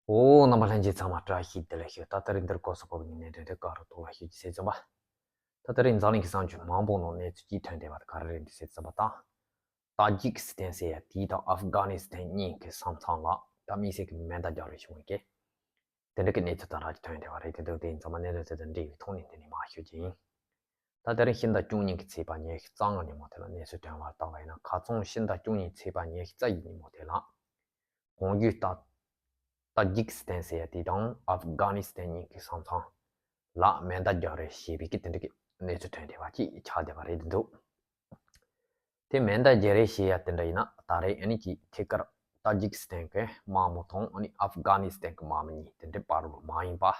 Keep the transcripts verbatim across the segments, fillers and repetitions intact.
ཨོ། རྣམ་པ་ལྷན་རྒྱས་ཚང་མ་བཀྲ་ཤིས་བདེ་ལེགས་ཞུ། ད་ལྟ་རིང་འདིར་སྐོར་སོགས་པའི་ངོས་ནས་འདྲེན་འདྲེན་བཀའ་རུ་གཏོང་བ་ཞུ་རྒྱུ་ཟེར་ཙམ་པ། ད་ལྟ་རིང་འཛམ་གླིང་གི་གསར་འགྱུར་མང་པོ་ནང་གནས་ཚུལ་གཅིག་ཐོན་བསྡད་པ་དེ་ག་རེ་རེད་འདུག་ཟེར་ཙམ་པ་དང་། ཏཱ་ཇིག་སི་ཐན་ཟེར་ཡ་དེ་དང་ཨབ་གྷ་ནི་སི་ཐན་གཉིས་ཀྱི་ས་མཚམས་ལ་ད་དམིགས་བསལ་གྱི་མེ་མདའ་རྒྱག་རེས་བྱུང་བའི་སྐད། དེ་འདྲ་གི་གནས་ཚུལ་དང་སྦྲགས་ཀྱི་ཐོན་བསྡད་པ་རེད། དེ་འདུག་དེ་ཡིན་ཚང་མ་གནད་དོན་དེ་དང་འབྲེལ་བའི་ཐོག་ནས་འདི་ནས་མར་ཞུ་རྒྱུ་ཡིན། ད་དེ་རིང་ཕྱི་ཟླ་བཅུ་གཉིས་ཀྱི་ཚེས་པ་ཉི་ཤུ་རྩ་ལྔ་ཉིན་མོ་དེ་ལ་གནས་ཚུལ་ཐོན་པར་བལྟས་པ་ཡིན་ན། ཁ་སང་ཕྱི་ཟླ་བཅུ་གཉིས་ཚེས་པ་ཉི་ཤུ་རྩ་བཞི་ཉིན་མོ་དེ་ལ། གོང་ཞུས་ལྟར་ཏཱ་ཇིག་སི་ཐན་ཟེར་ཡ་དེ་དང་ཨབ་གྷ་ནི་སི་ཐན་གཉིས་ཀྱི་ས་མཚམས་ལ་མེ་མདའ་རྒྱག་རེས་བྱས་པའི་གི་དེ་འདྲ་གི་གནས་ཚུལ་ཐོན་བསྡད་པ་ཅིག་ཆགས་བསྡད་པ་རེད་འདུག་དེ་མེ་མདའ་རྒྱག་རེས་བྱེད་ཡ་དེ་འདྲ་ཡིན་ན། ད་རེས་ཨ་ནི་ཀྱི་ཐད་ཀར་ཏཱ་ཇིག་སི་ཐན་གྱི་དམག་མི་དང་ཨ་ནི་ཨབ་གྷ་ནི་སི་ཐན་གྱི་དམག་མི་གཉིས་དེ་འདྲའི་བར་དུ་མ་ཡིན་པ།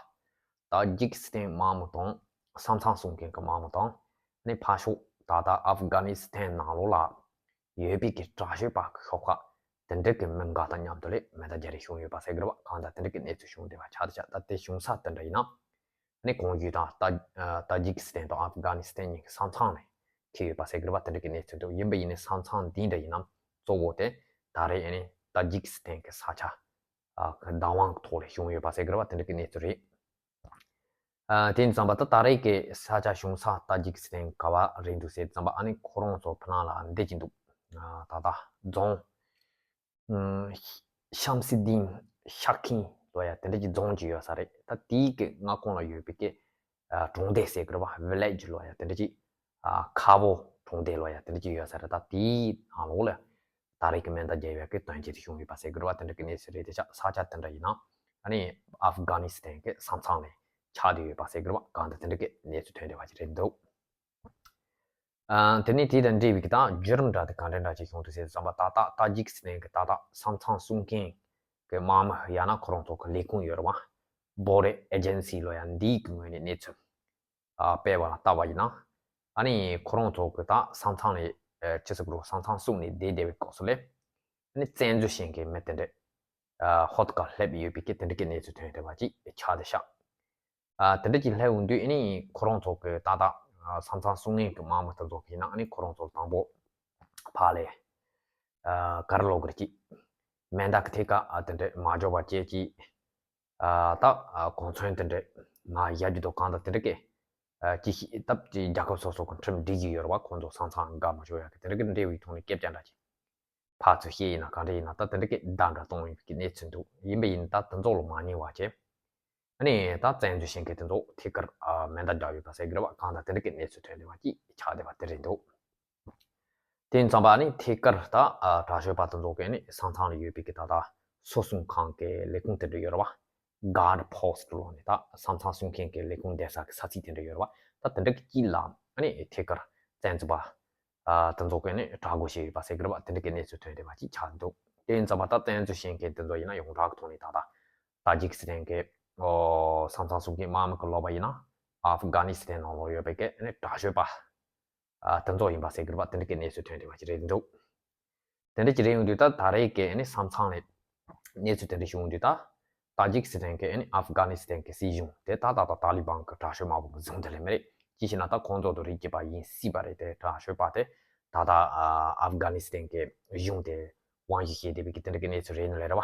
ཏཱ་ཇིག་སི་ཐན་དམག་མི་དང་ས་མཚམས་སྲུང་མཁན་གྱི་དམག་མི་དང་། ཨ་ནི་ཕར་ཕྱོགས་ད་ལྟ་ཨབ་གྷ་ནི་སི་ཐན་ནང་ལོགས་ལ་ཡོད་པའི་གི་དྲག་སྤྱོད་པ་གི་ཤོག་ཁག་དེ་འདྲ་གི་མི་འགའ་དང་མཉམ་དུ་ལས་མེ་མདའ་རྒྱག་རེས་བྱུང་ཡོད་པ་ཟེར་གི་རེད་པ། གང་ལྟར་དེ་འདྲ་གི་གནས་ཚུལ་བྱུང་བསྡད་པ་ཆགས་བསྡད་ཤག་ད་དེ་བྱུང་ས་དེ་འདྲ་ཡིན་ན། ནི་གོང་ཞུས་དང་ཏཱ་ཨ་ཏཱ་ཇིག་སི་ཐན་དང་ཨབ་གྷ་ནི་སི་ཐན་གཉིས་ཀྱི་ས་མཚམས་ནས་འཁེལ་ཡོད་པ་ཟེར་གི་རེད་པ། དེ་འདྲ་གི་གནས་ཚུལ་འདུག་ཡིན་པ་ཡིན་ནའི་ས་མཚམས་འདི་འདྲ་ཡིན་ན་གཙོ་བོ་དེ་ད་རེས་ཨ་ནི་ཏཱ་ཇིག་སི་ཐན་གྱི་ས་ཆ་ཨ་བདག་དབང་གི་ཐོག་ལ་བྱུང་ཡོད་པ་ཟེར་གི་རེད་པ། དེ་འདྲ་གི་གནས་ཚུལ་རེད། ཨ་དེ་ཡིན་ཙང་པ་ད་ད་རེས་ཀྱི་ས་ཆ་བྱུང་ས་ཏཱ་ཇིག་སི་ཐན་ག་བ་རེད་འདུག་ཟེར་ཙམ་པ། ཨ་ནི་ཁོ་རང་ཚོ་ཕི་ནང་ལ་བསྡད་ཀྱི་འདུག་ཨ་ད་ལྟ་རྫོང་ཨ་ཤམ་སི་དིན་ཤ་ཁིན་ལོ་ཡ་དེ་འདྲ་གྱི་རྫོང་ཅིག་ཡོད་ས་རེད། ད་དེའི་གི་མངའ་ཁོངས་ལ་ཡོད་པའི་གི་ཨ་གྲོང་སྡེ་ཟེར་གི་རེད་པ། ཝི་ལེ་ཇི་ལོ་ཡ་དེ་འདྲ་གྱི་ཨ་ཁ་བོ་གྲོང་སྡེ་ལོ་ཡ་དེ་འདྲ་གྱི་ཡོད་ས་རེད། ད་དེའི་ནང་ལོགས་ལ་ད་རེས་ཀྱི་མེ་མདའ་རྒྱག་ཡག་གི་དོན་རྐྱེན་དེ་བྱུང་ཡོད་པ་ཟེར་གི་རེད་པ། དེ་འདྲ་གི་གནས་ཚུལ་རེད། དེ་ཆ་ས་ཆ་དེ་འདྲ་ཡིན་ན་ཨ་ནི་ཨབ་གྷ་ནི་སི་ཐན་གྱི་ས་མཚམས་ནས་ཆགས་བསྡད་ཡོད་པ་ཟེར་གི་རེད་པ། གང་ལྟར་དེ་འདྲ་གི་གནས་ཚུལ་ཐོན་བསྡད་པ་ཅིག་རེད་འདུག་ཨ་དེ་ནས་དེ་དང་འབྲེལ་བའི་གི་ད་བརྒྱུད་རིམ་འདྲ་དེ་ག་འདྲ་འདྲ་ཅིག་བྱུང་འདུག་ཟེར་ཙམ་པ། ད་ལྟ་ཏཱ་ཇིག་སི་ཐན་གྱི་ད་ལྟ་ས་མཚམས་སྲུང་མཁན་གྱི་དམག་མི་ཡང་ན་ཁོ་རང་ཚོ་གི་ལས་ཁུངས་ཡོད་རེད་པ། བོར་ཌར་ཨེ་ཇེན་སི་ལོ་ཡ་འདིའི་གི་ངོས་ནས་གནས་ཚུལ་ཨ་སྤེལ་བ་ལ་བལྟས་པ་ཡིན་ན། ཨ་ནི་ཁོ་རང་ཚོ་གི་ད་ས་མཚམས་ནས་ཨ་ཅི་ཟེར་དགོས་རེད། ས་མཚམས་སྲུང་ནས་བསྡད་བསྡད་པའི་སྐབས་སུ་ལས་ཨ་ནི་བཙན་འཛུལ་བྱེད་མཁན་མི་དེ་འདྲས་ཨ་ཧོར་ག་སླེབས་ཡོད་པའི་གི་དེ་འདྲ་གི་གནས་ཚུལ་ཐོན་བསྡད་པ་ཅིག་ཆགས་བསྡད་ཤག་ཨ་དེ་འདྲ་ཅིག་སླེབས་ཡོང་དུས་ཨ་ནི་ཁོ་རང་ཚོ་གི་ད་ལྟ་ཨ་ས་མཚམས་སྲུང་མཁན་གི་དམག་མི་དེ་ཚོ་གི་ཡིན་ན། ཨ་ནི་ཁོ་རང་ཚོ་དང་པོ་ཕར་ལ་ཨ་ག་རེ་ལབ་དགོས་རེད། ཅིག་མེ་མདའ་གི་ཐད་ཀ་ཨ་དེ་འདྲས་མ་འཇོག་པ་བྱས། ཅིག་ཨ་ད་ཨ་གོ་མཚོན་དེ་འདྲས་མར་བཞག་རྒྱུ་དང་། གང་ལྟར་དེ་འདྲ་གི་ཨ་ཅིག་ཤེས་སྟབས་ཀྱིས་རྒྱལ་ཁབ་སོ་སོ་གི་ཁྲིམས་སྒྲིག་གི་ཡོད་རེད་པ། ཁོང་ཚོ་ས་མཚམས་འགག་མ་ཆོག་ཡག་གི་དེ་འདྲ་གི་འབྲེལ་བའི་ཐོག་ནས་སྐད་ཆ་འདྲ་ཅིག་ཕར་ཚུར་བཤད་ཡིན་ན་གང་འདྲ་ཡིན་ན། ད་དེ་འདྲ་གི་བརྡ་འདྲ་གཏོང་ཡོད་པའི་གནས་ཚུལ་འདུག་ཡིན་པ་ཡིན་ན་ད་དེ་ཚོ་ལ་མ་ཉན་པ་བྱས། ཨ་ནི་ད་བཙན་འཛུལ་བྱེད་མཁན་དེ་ཚོ་ཐད་ཀར་ཨ་མེ་མདའ་རྒྱག་ཡོད་པ་ཟེར་གི་རེད་པ། གང་ལྟར་དེ་འདྲ་གི་གནས་ཚུལ་ཐོན་བསྡད་པ་ཅིག་ཆགས་བསྡད་པ་དེ་རེད་འདུག་དེ་ཡིན་ཙང་པ་ནི་ཐད་ཀར་ད་ཨ་དྲག་སྤྱོད་པ་དེ་ཚོ་གི་ནི་ས་མཚམས་ལ་ཡོད་པའི་གི་ད་ལྟ་སོ་སྲུང་ཁང་གི་ལས་ཁུངས་དེ་འདྲ་ཡོད་རེད་པ། གྷར་ཌ་པོ་སི་ཊི་ལབ་ནས་ད་ས་མཚམས་སྲུང་མཁན་གྱི་ལས་ཁུངས་བསྡད་ས་གི་ས་ཚིགས་དེ་འདྲ་ཡོད་རེད་པ། ད་དེ་འདྲ་གི་དཀྱིལ་ལ་ཨ་ནི་ཐད་ཀར་བཙན་འཛུལ་པ་ཨ་དེ་ཚོ་གི་ནི་དྲག་རྒོལ་བྱས་ཡོད་པ་ཟེར་གི་རེད་པ། དེ་འདྲ་གི་གནས་ཚུལ་ཐོན་བསྡད་པ་ཅིག་ཆགས་འདུག་དེ་ཡིན་ཙང་པ་ད་བཙན་འཛུལ་བྱེད་མཁན་དེ་ཚོ་ཡིན་ན་ཡོངས་གྲགས་ཀྱི་ཐོག་ནས་ད་ལྟ་ཏཱ་ཇིག་སི་ཐན་གྱི་ཨོ་ས་མཚམས་སྲུང་མཁན་དམག་མི་གི་ལབ་པ་ཡིན་ན་ཨབ་གྷ་ནི་སི་ཐན་ནང་ལོགས་ཡོད་པའི་གི་ནི་དྲག་སྤྱོད་པ་ཨ་དེ་ཚོ་ཡིན་པ་ཟེར་གི་རེད་པ། དེ་འདྲ་གི་གནས་ཚུལ་ཐོན་བསྡད་པ་ཅིག་རེད་འདུག་དེ་འདྲ་ཅིག་རེད་ཡོང་དུས་ད་ད་རེས་ཀྱི་ནི་ས་མཚམས་ནས་གནས་ཚུལ་དེ་འདྲ་བྱུང་དུས་ད་ཏཱ་ཇིག་སི་ཐན་གྱི་ནི་ཨབ་གྷ་ནི་སི་ཐན་གྱི་སྲིད་གཞུང་དེ་ད་ད་ད་ཏཱ་ལི་བན་གྱི་དྲག་སྤྱོད་དམག་དཔུང་གི་བཟུང་དེ་ལས་མི་རེད། ཅི་ཞེ་ན་ད་ཁོང་ཚོ་དང་རིགས་གཅིག་པ་ཡིན་སྲིད་པ་རེད། དེ་དྲག་སྤྱོད་པ་དེ་ད་ད་ཨ་ཨབ་གྷ་ནི་སི་ཐན་གྱི་གཞུང་དེ་དབང་བཞི་བྱས་བསྡད་པའི་གི་དེ་འདྲ་གི་གནས་ཚུལ་རེད་ནི་ལས་རེད་པ།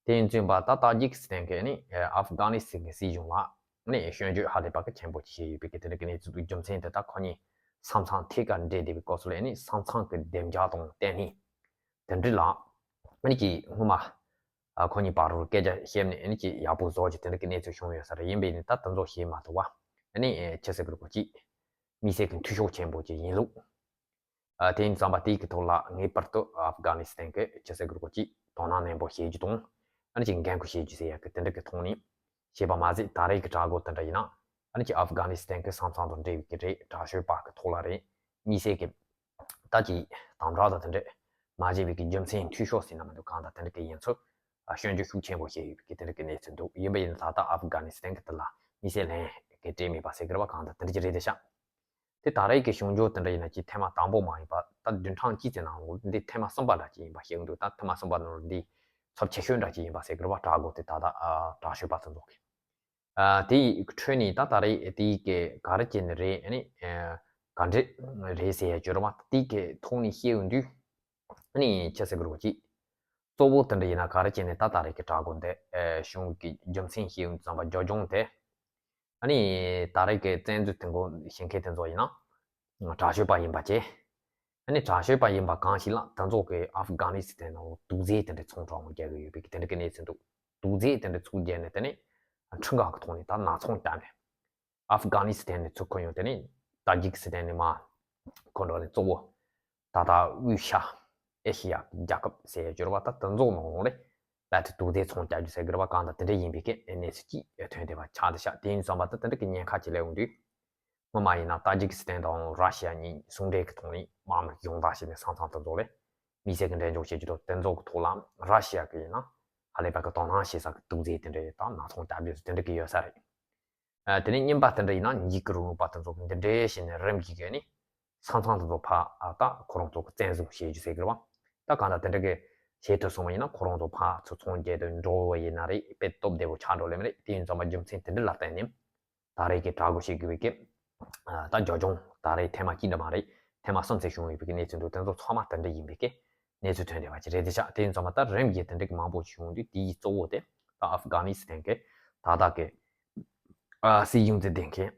དེ་ཡིན་ཙང་པ་ད་ཏཱ་ཇིག་སི་ཐན་གྱི་ནི་ཨ་ཨབ་གྷ་ནི་སི་ཐན་གྱི་སྲིད་གཞུང་ལ་ནི་སྐྱོན་བརྗོད་ཧ་ལས་པ་གི་ཆེན་པོ་ཅིག་བྱས་ཡོད་པའི་གི་དེ་འདྲ་གི་གནས་ཚུལ་འདུག་རྒྱུ་མཚན་དེ་ད་ཁོ་གཉིས་ས་མཚམས་ཐད་ཀར་འབྲེལ་བསྡད་པའི་སྐབས་སུ་ལ་ནི་ས་མཚམས་ཀྱི་བདེ་འཇགས་དང་བརྟན་ལྷིང་དེ་འདྲ་ལ་ནི་ཀྱི་སྔོན་མ་ཨ་ཁོ་གཉིས་བར་དུ་སྐད་ཆ་བཤད་ནས་ནི་ཀྱི་ཡག་པོ་བཟོ་གི་དེ་འདྲ་གི་གནས་ཚུལ་བྱུང་ཡོད་ས་རེད། ཡིན་པས་ནི་ད་དེ་ཚོ་བྱེད་མ་ཐུབ་པ་ནི་ཅི་ཟེར་དགོས་རེད། ཀྱི་དམིགས་བསལ་གྱི་འཐུས་ཤོར་ཆེན་པོ་ཅིག་ཡིན་ལུགས། ཨ་དེ་ཡིན་ཙང་པ་དེའི་གི་ཐོག་ལ་ངེས་པར་དུ་ཨབ་གྷ་ནི་སི་ཐན་གྱི་ཅི་ཟེར་དགོས་རེད། ཀྱི་དོ་སྣང་ནན་པོ་བྱེད་རྒྱུ་དང་ཨ་ནི་ཅིག་འགན་ཁུར་བྱེད་རྒྱུ་ཟེར་ཡག་གི་དེ་འདྲ་གི་ཐོག་ནས་བྱས་པ་མ་ཟད། ད་རེས་ཀྱི་དྲག་རྒོལ་དེ་འདྲ་ཡིན་ན་ཨ་ནི་ཅིག་ཨབ་གྷ་ནི་སི་ཐན་གྱི་ས་མཚམས་དང་འབྲེལ་བའི་གི་རེད། དྲག་སྤྱོད་པ་གི་ཐོག་ལ་རེད། དམིགས་བསལ་གྱི་ད་ཀྱི་དམ་དྲག་དང་དེ་འདྲ་མ་བྱས་པའི་གི་རྒྱུ་མཚན་འཐུས་ཤོར་ཟེར་ན་མི་འདུག་གང་ལྟར་དེ་འདྲ་གི་ཡིན་ཚུལ་ཨ་སྐྱོན་བརྗོད་ཤུགས་ཆེན་པོ་བྱས་ཡོད་པའི་གི་དེ་འདྲ་གི་གནས་ཚུལ་འདུག་ཡིན་པ་ཡིན་ན་ད་ལྟ་ཨབ་གྷ་ནི་སི་ཐན་གྱི་དེ་ལ་དམིགས་བསལ་ལན་གི་སྤྲད་མེད་པ་ཟེར་གི་རེད་པ། གང་ལྟར་དེ་འདྲ་ཅིག་རེད་དེ་ཤག་དེ་ད་རེས་ཀྱི་བྱུང་རྒྱུ་དེ་འདྲ་ཡིན་ན་ཀྱི་ཐེངས་མ་དང་པོ་མ་ཡིན་པ། ད་བདུན་ཕྲག་གཅིག་ཙམ་ནང་ལོགས་འདི་ཐེངས་མ་གསུམ་པ་འདྲ་ཅིག་ཡིན་པ་ཤེས་ཀྱི་འདུག་ད་ཐེངས་མ་གསུམ་པ་ནང་ལོགས་འདི་ཚབས་ཆེ་ཤོས་འདྲ་ཅིག་ཡིན་པ་ཟེར་གི་རེད་པ། དྲག་རྒོལ་དེ་ད་ལྟ་ཨ་དྲག་སྤྱོད་པ་ཚོ་འདུག་གི་ཨ་དེའི་ཁྲོད་ནས་ད་ད་རེས་དེའི་གི་ག་རེ་བྱས་ནས་རེད། ཨ་ནི་ཨ་ག་འདྲས་རེད་ཟེར་ཡ་ཅིག་ཡོད་རེད་པ། དེའི་གི་ཐོག་ནས་བཤད་ཡོང་དུས་ཨ་ནི་ཅི་ཟེར་གི་རེད་པ། ཅིག་གཙོ་བོ་དེ་འདྲ་ཡིན་ན་ག་རེ་བྱས་ནས་ད་ད་རེས་ཀྱི་དྲག་རྒོལ་འདི་ཨེ་བྱུང་གི་རྒྱུ་མཚན་ཤེས་ཡོང་དུས་ཙམ་པ་རྒྱབ་ལྗོངས་དེ། ཨ་ནི་ད་རེས་ཀྱི་བཙན་འཛུལ་དེ་འགོ་བྱེད་མཁན་དེ་ཚོ་ཡིན་ན་དྲག་སྤྱོད་པ་ཡིན་པ་བཅས། ཨ་ནི་དྲག་སྤྱོད་པ་ཡིན་པ་གང་ཞིག་ལ་དེ་ཚོ་གི་ཨབ་གྷ་ནི་སི་ཐན་ནང་དུག་རྫས་དེ་འདྲ་ཚོང་དྲག་མོ་རྒྱག་གི་ཡོད་པའི་དེ་འདྲ་གི་གནས་ཚུལ་འདུག་དུག་རྫས་དེ་འདྲ་ཚུར་རྒྱག་ནས་དེ་ནས་ཁྲིམས་འགལ་གྱི་ཐོག་ནས་ད་ནག་ཚོང་བརྒྱབ་ནས། ཨབ་གྷ་ནི་སི་ཐན་ནས་ཚུར་འཁོར་ཡོང་དེ་ནས་ཏཱ་ཇི་ཀི་སི་ཐན་ནས་མར་འཁོར་འགྲོ་ནས་གཙོ་བོ་ད་ལྟ་དབུས་ཤར་ཨེ་ཤི་ཡ་རྒྱལ་ཁབ་ཟེར་ཡ་གྱུར་པ་ད་དེ་ཚོ་ནང་ལོགས་ནས་རྦད་དེ་དུག་རྫས་ཚོང་རྒྱག་རྒྱུ་ཟེར་གྱུར་པ་གང་དང་དེ་འདྲ་ཡིན་པའི་གི་གནས་ཚུལ་ཅིག་ཐོན་བསྡད་པ་ཆགས་བསྡད་ཤག་དེ་ཡིན་ཙང་མ་ད་དེ་འདྲ་གི་ཉེན་ཁ་ཅིག་སླེབས་ཡོང་དུས། སྔོན་མ་ཡིན་ན་ཏཱ་ཇི་ཀི་སི་ཐན་དང་ར་ཤི་ཡ་གཉིས་ཟུང་འབྲེལ་གྱི་ཐོག་ནས་དམག་མི་ཡོངས་བསྒྲགས་བྱས་ནས་ས་མཚམས་དེ་ཚོ་ལ་དམིགས་བསལ་གྱི་འབྲེལ་འཇོག་བྱེད་ཀྱི་འདུག་དེ་ཚོ་གི་ཐོག་ལ་ར་ཤི་ཡ་གི་ཡིན་ན་ཧ་ལས་པ་གི་དོ་སྣང་བྱེད་ས་གི་དུག་རྫས་དེ་འདྲ་ཡོད་དང་ནག་ཚོང་རྒྱག་རྒྱུ་དེ་འདྲ་གི་ཡོད་ས་རེད། ཨ་དེ་ནས་རྙིང་པ་དེ་འདྲ་ཡིན་ན་འཇིགས་སྐུལ་རིང་ལུགས་པ་དེ་ཚོ་གི་འདི་འདྲའི་བྱས་ནས་རིམ་གྱིས་གི་ནི་ས་མཚམས་དེ་ཚོ་ཕར་ཨ་ད་ཁོ་རང་ཚོ་གི་བཙན་བཟུང་བྱེད་རྒྱུ་ཟེར་གི་རེད་བ། ད་གང་ལྟར་དེ་འདྲ་གི་བྱེད་ཐུབ་སོང་བ་ཡིན་ན་ཁོ་རང་ཚོ་ཕར་ཚུར་ཚོང་རྒྱག་ཏུ་འགྲོ་བ་ཡིན་ན་རེད། དཔེ་སྟོབས་བདེ་བོ་ཆགས་འགྲོ་ལེ་མ་རེད། དེ་ཡིན་ཙང་མ་རྒྱུ་མཚན་དེ་འདྲ་ལ་བརྟེན་ནས་ད་རེས་ཀྱི་དྲག་རྒོལ་བྱེད་དགོས་པའི་སྐབས་ཨ་ད་རྒྱབ་ལྗོངས་ད་རེས་ཐེངས་མ་གཅིག་འདྲ་མ་རེད། ཐེངས་མ་གསུམ་ཙམ་བྱུང་ཡོད་པའི་གནས་ཚུལ་འདུག་དེ་ཚོ་ཚང་མ་དེ་འདྲ་ཡིན་པའི་གི་གནས་ཚུལ་ཐོན་བསྡད་པ་ཅིག་རེད་དེ་ཤག་དེ་ཡིན་ཙང་མ་ད་རིམ་གྱིས་དེ་འདྲ་གི་མང་པོ་བྱུང་དུས་དེའི་གཙོ་བོ་དེ་ད་ཨབ་གྷ་ནི་སི་ཐན་གི་ད་ལྟ་གི་ཨ་སྲིད་གཞུང་འཛིན་བསྡད་མཁན་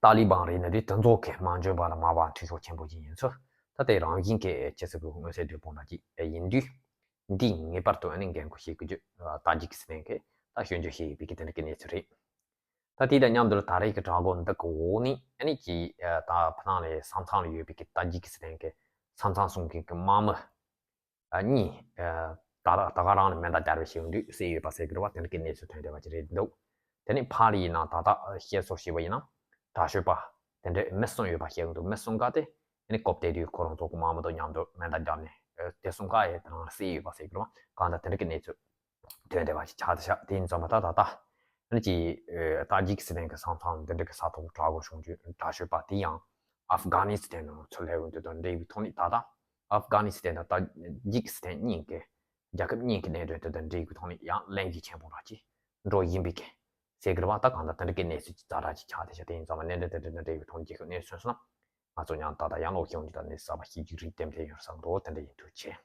ཏཱ་ལི་བན་རེད་ན་དེ་དེ་ཚོ་གི་མ་འཇོན་པ་ལ་མ་བ་འཐུས་ཤོར་ཆེན་པོ་ཅིག་ཡིན་ཚུལ་ད་དེ་རང་བཞིན་གི་ཅི་ཟེར་གི་མངོན་གསལ་དོད་པོ་འདྲ་ཅིག་ཡིན་དུས། འདི་ངེས་པར་དུ་ཨ་ནི་འགན་ཁུར་བྱེད་དགོས་རྒྱུ་ཨ་ཏཱ་ཇི་ཀི་སི་ཐན་གི་ད་སྐྱོན་བརྗོད་བྱེད་ཡོད་པའི་གི་དེ་འདྲ་གི་གནས་ཚུལ་རེད། ད་དེ་དང་མཉམ་དུ་ད་རེས་ཀྱི་དྲག་རྒོལ་འདི་གི་འོག་ནས་ཨ་ནི་ཀྱི་ཨ་ད་ཕ་ནང་ལ་ས་མཚམས་ལ་ཡོད་པའི་གི་ཏཱ་ཇི་ཀི་སི་ཐན་གི་ས་མཚམས་སྲུང་མཁན་གི་དམག་མི་ཨ་གཉིས་ཨ་ད་ར་ད་ག་རང་ལ་མེ་མདའ་སྦྱར་བའི་ཞིག་འདུག་བསད་ཡོད་པ་ཟེར་གི་རེད་བ། དེ་འདྲ་གི་གནས་ཚུལ་ཐོན་བསྡད་པ་ཅིག་རེད་འདུག་དེ་ནས་ཕར་ཡིན་ན་ད་ལྟ་བཤད་སྲོལ་ཞིག་པ་ཡིན་ན་དྲག་སྤྱོད་པ་དེ་འདྲ་མི་གསུམ་ཡོད་པ་བཤད་གི་འདུག་མི་གསུམ་ཀ་དེ་ཨ་ནི་ཀོབ་དེ་དུས་ཁོ་རང་ཚོ་གི་དམག་མི་དང་མཉམ་དུ་མེ་མདའ་སྦྱར་ནས་ཨ་དེ་གསུམ་ཀ་ཡི་དེ་རང་ལ་བསད་ཡོད་པ་ཟེར་གི་རེད་བ། གང་ལྟར་དེ་འདྲ་གི་གནས་ཚུལ་ཐོན་བསྡད་པ་ཞིག་ཆགས་བསྡད་ཤག་དེ་ཡིན་ཙང་མ་ད་ད་ལྟ་ཨ་ནི་ཀྱི་ཨ་ཏཱ་ཇི་ཀི་སི་ཐན་གི་ས་མཚམས་འདི་འདྲ་གི་ས་ཐོག་དྲག་རྒོལ་བྱུང་རྒྱུ་དྲག་སྤྱོད་པ་དེ་ཡང་ཨབ་གྷ་ནི་སི་ཐན་ནང་ཚུར་སླེབས་ཡོང་དུས་དང་འབྲེལ་བའི་ཐོག་ནས་ད་ལྟ་ཨབ་གྷ་ནི་སི་ཐན་དང་ཏཱ་ཇི་ཀི་སི་ཐན་གཉིས་ཀྱི་རྒྱལ་ཁབ་གཉིས་ཀྱི་གནད་དོན་དེ་དང་འབྲེལ་བའི་ཐོག་ནས་ཡང་གླེང་གཞི་ཆེན་པོ་ར་ཅིག་འགྲོ་ཡིན་པའི་གི་ཟེར་གི་རེད་བ། ད་གང་ལྟར་དེ་འདྲ་གི་གནས་ཚུལ་ཅིག་ཛ་དྲག་ཅིག་ཆགས་བསྡད་ཤག་དེ་ཡིན་ཙང་མ་གནད་དོན་དེ་འདྲ་དང་འབྲེལ་བའི་ཐོག་ནས་རྒྱལ་ཁབ་གནས་ཚུལ་སོང་ན་ང་ཚོ་ཡང་ད་ལྟ་ཡང་ལོག་ཤེས་ཡོང་རྒྱུ་དང་གནས་ཚུལ་གསར་པ་ཤེས་རྒྱུ་རིགས་ཏན་ཏན་ཡོད་བསམ་འདུག་དེ་འདྲ་ཡིན། ཐུགས་རྗེ་ཆེ།